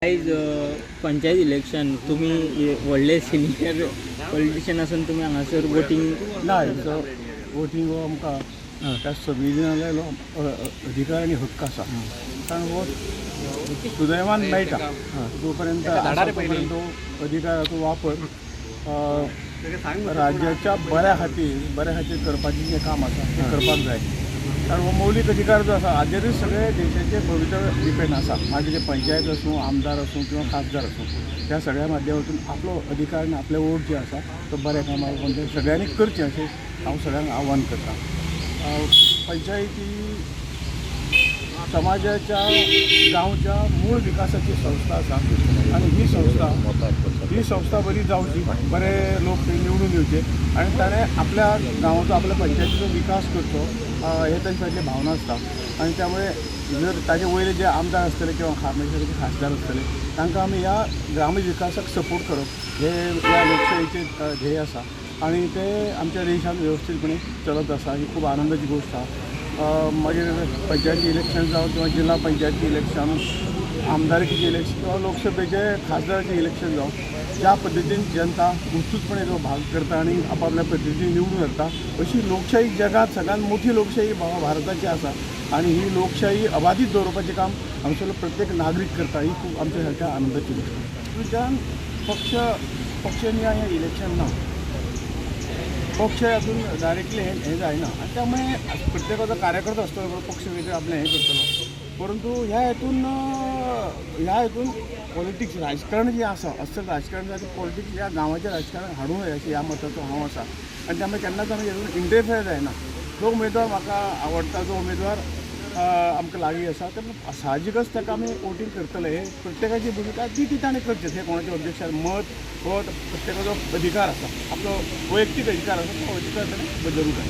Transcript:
आयज पंचायत इलेक्शन, तुमी व्हडले सिनियर पॉलिटिशियन आसून तुमी हांगासर वोटींग? ना, हेचो वोटींग हो आमकां त्या संविधानालो अधिकार आनी हक्क आसा, कारण हो सुदैवान मेळटा. जोपर्यंत आसा तोपर्यंत हो अधिकाराचो वापर राज्याच्या बऱ्या खातीर करपाचें जें काम आसा तें करपाक जाय, कारण हो मौलीक अधिकार जो आसा हाजेरूच सगळे देशाचें भवितव्य डिपेंड आसा. मागीर ते पंचायत आसूं, आमदार आसूं किंवा खासदार आसूं, ह्या सगळ्या माध्यमातून आपलो अधिकार आनी आपलें वोट जे आसा तो बऱ्या कामाक म्हणजे सगळ्यांनी करचें अशें हांव सगळ्यांक आव्हान करतां. पंचायती समाजाच्या, गांवच्या मूळ विकासाची संस्था आसा आनी ही संस्था बरी जावची, बरे लोक थंय निवडून येवचे आनी ताणें आपल्या गांवाचो, आपल्या पंचायतीचो विकास करचो, हे तांचे फाटली भावना आसता. आनी त्यामुळे जर ताजे वयले जे आमदार आसतले किंवा म्हणजे खासदार आसतले, तांकां आमी ह्या ग्राम विकासाक सपोर्ट करप हे ह्या लोकशाहीचें ध्येय आसा आनी ते आमच्या देशांत वेवस्थीतपणे चलत आसा. ही खूब आनंदाची गोश्ट आसा. मागीर पंचायती इलेक्शन जावं किंवा जिल्हा पंचायती इलेक्शन, आमदारकीचे इलेक्शन किंवा लोकसभेचे, खासदाराचे इलेक्शन जावं, ज्या पद्दतीन जनता उत्सुकपणे तो भाग करता आनी आपापल्या पद्दतीन निवडून हाडटा, अशी लोकशाही जगात सगळ्यात मोठी लोकशाही भारताची आसा आनी ही लोकशाही अबाधीत दवरपाचें काम हांगासरलो प्रत्येक नागरीक करता, ही खूब आमच्या सारक्या आनंदाची गोश्ट. तुज्यान पक्ष पक्षनिहाय हें इलेक्शन ना. पक्ष हातून डायरेक्टली हें हें जायना आनी त्यामुळे प्रत्येकाचो कार्यकर्तो आसतलो, पक्ष वेगळें आपलें हें करतलो, परंतु ह्या हितून पॉलिटिक्स, राजकारण जें आसा, असल राजकारण जाल्यार पॉलिटिक्स ह्या गांवाचें राजकारण हाडूं नये अशें ह्या मताचो हांव आसा. आनी त्यामुळे केन्नाच आमी हितून इंटरफेयर जायना. जो उमेदवार म्हाका आवडटा, जो उमेदवार आमकां लागीं आसा, ते साहजिकच ताका आमी वोटींग करतले. हे प्रत्येकाची भुमिका ती ती ताणें करची, हें कोणाचें ऑब्जेक्शन. मत हो प्रत्येकाचो अधिकार आसा, आपलो वैयक्तीक अधिकार आसा, तो अधिकार ताणें बजावूंक जाय.